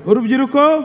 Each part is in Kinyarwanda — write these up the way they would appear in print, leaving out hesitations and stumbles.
Urubyiruko,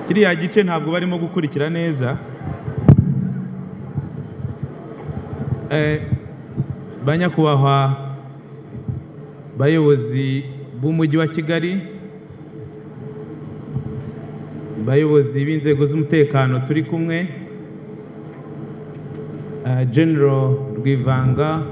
kiriya gice ntabwo barimo gukurikira neza. Banyakubahwa bayobozi b'umujyi wa Kigali, bayobozi b'inzego z'umutekano turi kumwe, General Rwivanga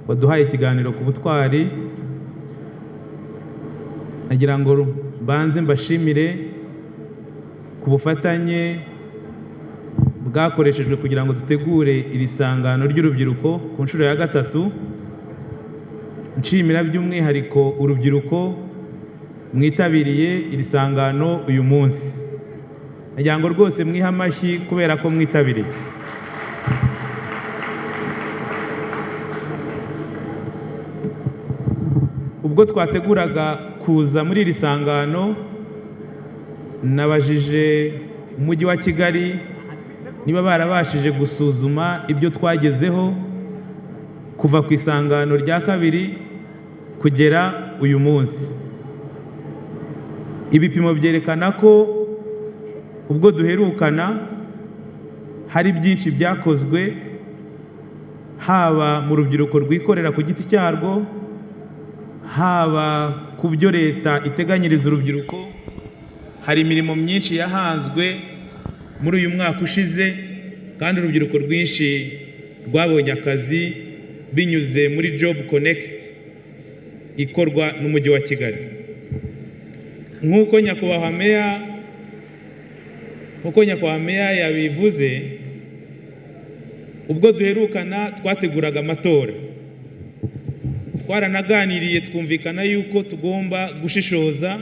waduhaye ikiganiro ku butwari, nagira ngo mbanze mbashimire ku bufatanye bwakoreshejwe kugira ngo dutegure iri sangano ry'urubyiruko ku nshuro ya gatatu. Nshimira by'umwihariko urubyiruko mwitabiriye iri sangano uyu munsi. Nagira ngo rwose mwihe amashyi kubera ko mwitabiriye. Ubwo twateguraga kuza muri iri sangano, nabajije umujyi wa Kigali niba barabashije gusuzuma ibyo twagezeho kuva ku isangano rya kabiri kugera uyu munsi. Ibipimo byerekana ko ubwo duherukana hari byinshi byakozwe, haba mu rubyiruko rwikorera ku giti cyarwo, haba ku byo leta iteganyiriza urubyiruko. Hari imirimo myinshi yahanzwe muri uyu mwaka ushize, kandi urubyiruko rwinshi rwabonye akazi binyuze muri Job Connect ikorwa n'umujyi wa Kigali. Nk'uko nyakubahwa meya yabivuze, ubwo duherukana twateguraga amatora, twaranaganiriye twumvikana yuko tugomba gushishoza,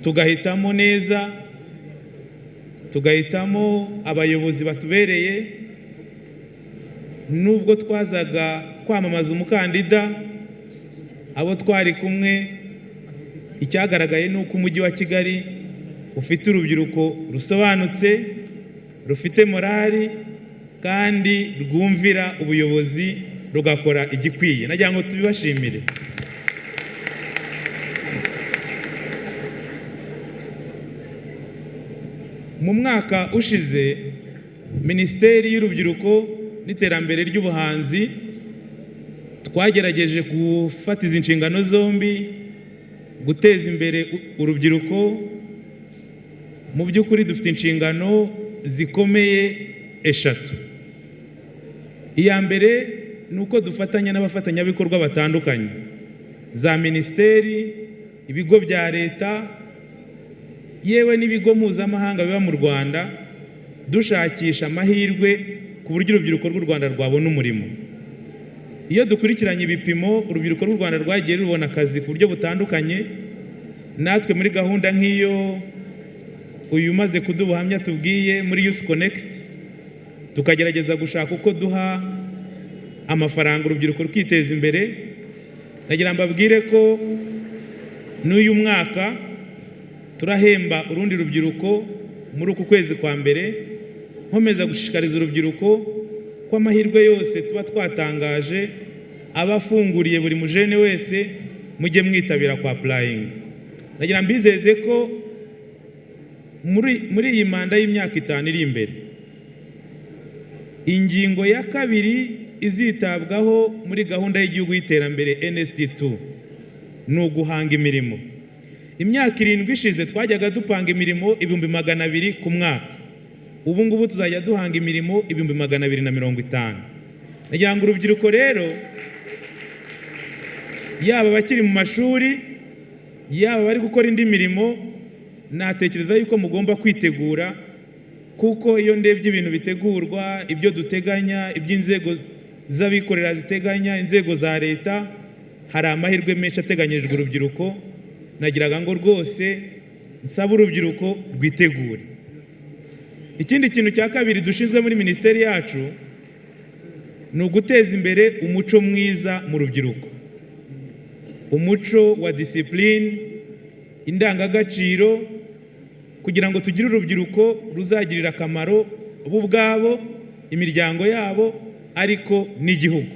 tugahitamo neza, tugahitamo abayobozi batubereye. Nubwo twazaga kwamamaza umukandida, abo twari kumwe, icyagaragaye ni uko umujyi wa Kigali ufite urubyiruko rusobanutse, rufite morali kandi rwumvira ubuyobozi, rugakora igikwiye. Nagira ngo tubibashimire. Mu mwaka ushize, Minisiteri y'Urubyiruko n'Iterambere ry'Ubuhanzi twagerageje gufata izi nshingano zombi, guteza imbere urubyiruko. Mu by'ukuri dufite inshingano zikomeye eshatu. Iya mbere ni uko dufatanya n'abafatanyabikorwa batandukanye, za minisiteri, ibigo bya leta, yewe n'ibigo mpuzamahanga biba mu Rwanda, dushakisha amahirwe ku buryo urubyiruko rw'u Rwanda rwabona umurimo. Iyo dukurikiranye ibipimo, urubyiruko rw'u Rwanda rwagiye rubona akazi ku buryo butandukanye. Natwe muri gahunda nk'iyo uyu umaze kuduha ubuhamya tubwiye muri Youth Connect, tukagerageza gushaka uko duha amafaranga urubyiruko rukiteza imbere. Nagira mbabwire ko n'uyu mwaka turahemba urundi rubyiruko muri uku kwezi kwa mbere. Nkomeza gushishikariza urubyiruko ko amahirwe yose tuba twatangaje aba afunguriye buri mujene wese, mujye mwitabira kwa applying. Nagira mbizeze ko muri iyi manda y'imyaka 5 iri imbere, ingingo ya kabiri izitabwaho muri gahunda y'igihugu y'iterambere NST2 ni uguhanga imirimo. Imyaka 7 ishize twajyaga dupanga imirimo 200,000 ku mwaka, ubu ngubu tuzajya duhanga imirimo 250,000. Nagira ngo urubyiruko rero, yaba abakiri mu mashuri, yaba abari gukora indi mirimo, natekereza yuko mugomba kwitegura, kuko iyo ndebye ibintu bitegurwa, ibyo duteganya, iby'inzego z'abikorera ziteganya, inzego za leta, hari amahirwe menshi ateganyirijwe urubyiruko. Nagiraga ngo rwose nsaba urubyiruko rwitegure. Ikindi kintu cya kabiri dushinzwe muri minisiteri yacu ni uguteza imbere umuco mwiza mu rubyiruko, umuco wa discipline, indangagaciro, kugira ngo tugire urubyiruko ruzagirira akamaro bo ubwabo, imiryango yabo, ariko n'igihugu.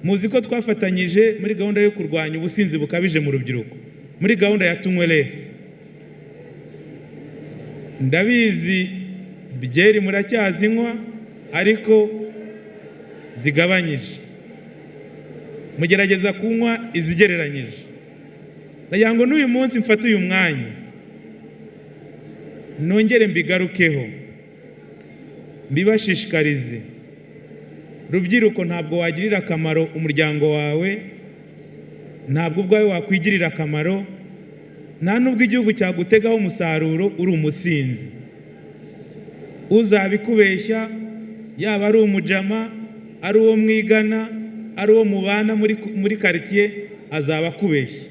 Muzi ko twafatanyije muri gahunda yo kurwanya ubusinzi bukabije mu rubyiruko, muri gahunda ya Tunywe Less. Ndabizi byeri muracyazinywa, ariko zigabanyije, mugerageza kunywa izigereranyije. Ndagira ngo n'uyu munsi mfate uyu mwanya nongere mbigarukeho, mbibashishikarize. Rubyiruko, ntabwo wagirira akamaro umuryango wawe, ntabwo ubwawe wakwigirira akamaro, nta nubwo igihugu cyagutegaho umusaruro uri umusinzi. Uzabikubeshya, yaba ari umujama, ari uwo mwigana, ari uwo mubana muri karitsiye, azaba akubeshya.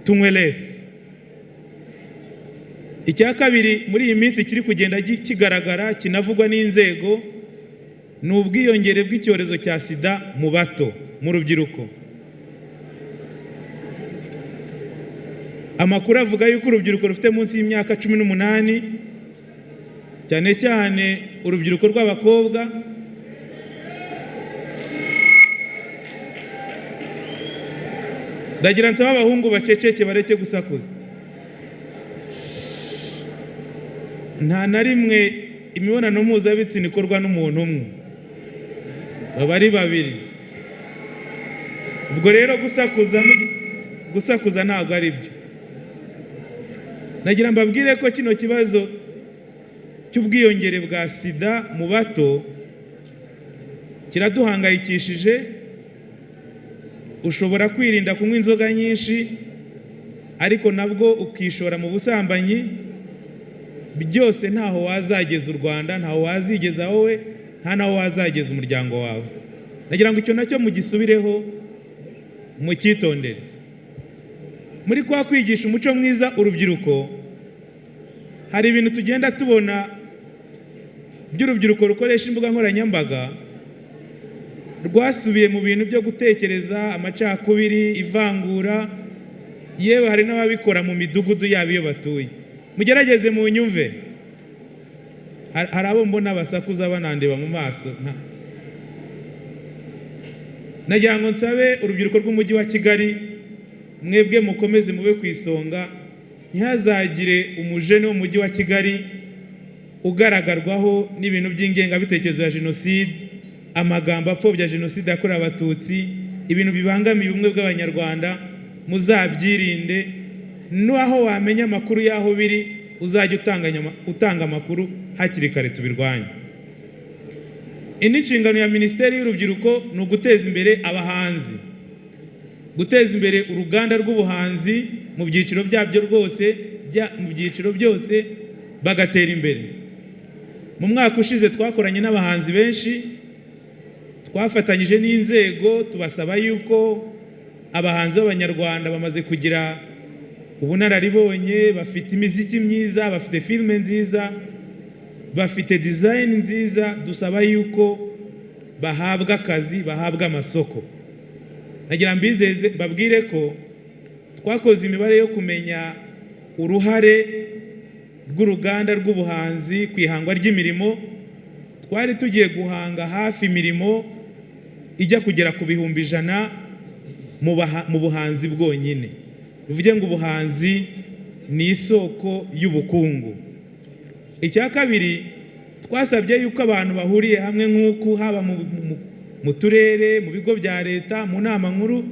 Tunywe less. Icya kabiri muri iyi minsi kiri kugenda kigaragara, kinavugwa n'inzego, ni ubwiyongere bw'icyorezo cya sida mu bato, mu rubyiruko. Amakuru avuga yuko urubyiruko rufite munsi y'imyaka 18, cyane cyane urubyiruko rw'abakobwa, ndagira nsaba abahungu baceceke bareke gusakuza. Nta na rimwe imibonano mpuzabitsina ikorwa n'umuntu umwe, baba ari babiri. Ubwo rero gusakuza ntabwo ari byo. Nagira mbabwire ko kino kibazo cy'ubwiyongere bwa sida mu bato kiraduhangayikishije. Ushobora kwirinda kunywa inzoga nyinshi, ariko nabwo ukishora mu busambanyi. Byose ntaho wazageza u Rwanda, ntaho wazigeza wowe, nta naho wazageza umuryango wawe. Nagira ngo icyo nacyo mugisubireho, mucyitondere. Muri kwa kwigisha umuco mwiza urubyiruko, hari ibintu tugenda tubona by'urubyiruko rukoresha imbuga nkoranyambaga, rwasubiye mu bintu byo gutekereza amacakubiri, ivangura, yewe hari n'ababikora mu midugudu yabo iyo batuye. Mugerageze munyumve. Hari abo mbona basakuza banandeba mu maso. Nagira ngo nsabe urubyiruko rw'umujyi wa Kigali, mwebwe mukomeze mube ku isonga, ntihazagire umujene w'umujyi wa Kigali ugaragarwaho n'ibintu by'ingengabitekerezo ya jenoside, amagambo apfobya jenoside yakorewe Abatutsi, ibintu bibangamiye ubumwe bw'Abanyarwanda. Muzabyirinde. N'aho wamenya amakuru y'aho biri, uzajya utanga amakuru hakiri kare, tubirwanye. Indi nshingano ya Minisiteri y'Urubyiruko ni uguteza imbere abahanzi, guteza imbere uruganda rw'ubuhanzi mu byiciro byabyo rwose, mu byiciro byose bagatera imbere. Mu mwaka ushize twakoranye n'abahanzi benshi, twafatanyije n'inzego, tubasaba yuko abahanzi b'Abanyarwanda bamaze kugira ubunararibonye, bafite imiziki myiza, bafite filime nziza, bafite design nziza, dusaba yuko bahabwa akazi, bahabwa amasoko. Nagira mbizeze, mbabwire ko twakoze imibare yo kumenya uruhare rw'uruganda rw'ubuhanzi ku ihangwa ry'imirimo. Twari tugiye guhanga hafi imirimo ijya kugera ku 100,000 mu buhanzi bwonyine. Bivuge ngo ubuhanzi ni isoko y'ubukungu. Icya kabiri, twasabye yuko abantu bahuriye hamwe nk'uku, haba mu turere, mu bigo bya leta, mu nama nkuru,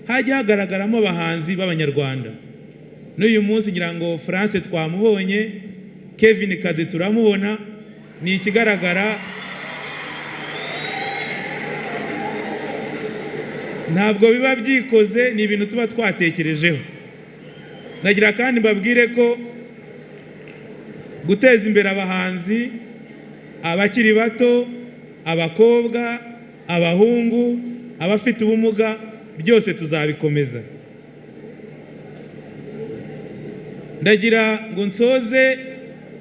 hajya hagaragaramo abahanzi b'Abanyarwanda. N'uyu munsi ngira ngo France twamubonye, Kevin Kade turamubona, ni ikigaragara. Ntabwo biba byikoze, ni ibintu tuba twatekerejeho. Nagira kandi mbabwire ko guteza imbere abahanzi, abakiri bato, abakobwa, abahungu, abafite ubumuga, byose tuzabikomeza. Ndagira ngo nsoze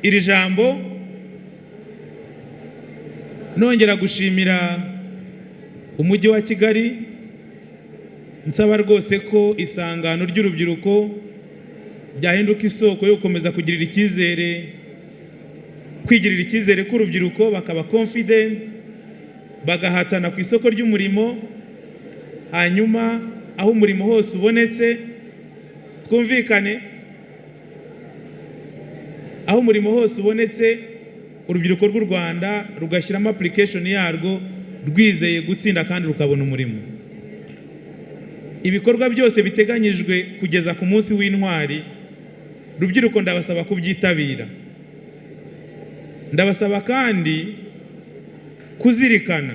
iri jambo nongera gushimira umujyi wa Kigali, nsaba rwose ko isangano ry'urubyiruko ryahinduka isoko yo gukomeza kugirira icyizere, kwigirira icyizere k'urubyiruko, bakaba confident, bagahatana ku isoko ry'umurimo. Hanyuma aho umurimo hose ubonetse, twumvikane, aho umurimo hose ubonetse, urubyiruko rw'u Rwanda rugashyiramo application yarwo rwizeye gutsinda kandi rukabona umurimo. Ibikorwa byose biteganyijwe kugeza ku Munsi w'Intwari, rubyiruko, ndabasaba kubyitabira. Ndabasaba kandi kuzirikana